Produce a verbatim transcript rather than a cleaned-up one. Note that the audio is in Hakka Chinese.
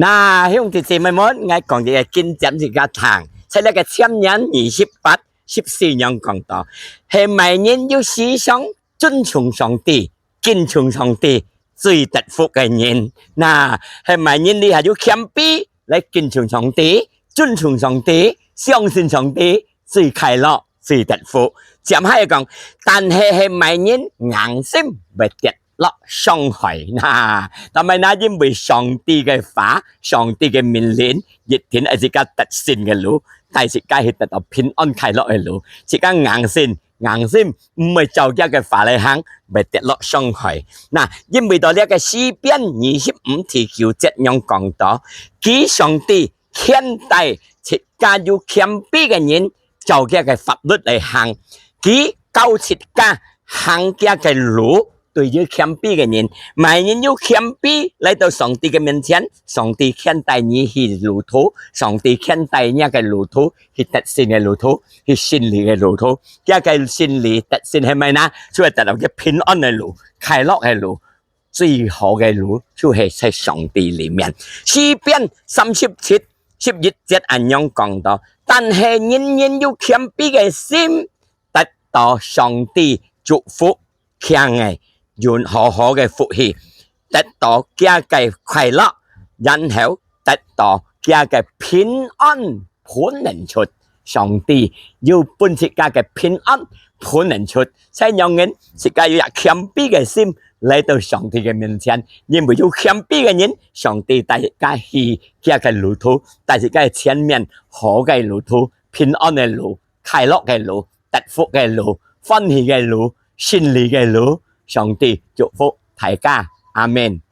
那，兄弟姊妹們，𠊎講一個經節自家聽，在這個箴言二十八、十四樣講到，係麼人有時常尊重上帝、敬重上帝，最得福个人。那，係麼人你還有謙卑來敬重上帝、尊重上帝、相信上帝，最快樂、最得福。接下來講，但係係麼人硬心會跌落傷害。那，但係那，因為上帝个話、上帝个命令，一定係自家得勝个路，帶自家去得到平安快樂个路。自家硬心，硬心，毋會照佢个話來行，會跌落傷害。那，因為到這個詩篇二十五第九節樣講到，佢上帝 牽帶自家有謙卑个人，照佢个法律來行。佢教自家行佢个路，對於謙卑个人，麼人有謙卑來到上帝个面前，上帝牽帶你去路途，上帝牽帶你个路途，去得勝个路途，去勝利个路途。佢个勝利得勝係麼呢？就係得到个平安个路、快樂个路。 最好个路就係在上帝裡面。詩篇三十七、十一節恁樣講到，但係人人有謙卑个心，得到上帝祝福，強个，有好好个福氣，得到佢个快樂，然後得到佢个平安，分能出。上帝有分自家个平安，分能出。在仰人自家有一謙卑个心來到上帝个面前，因為有謙卑个人，上帝帶自家去佢个路途，帶自家前面好个路途，平安个路、快樂个路、得福个路、歡喜个路、勝利个路。上帝祝福大家，阿門。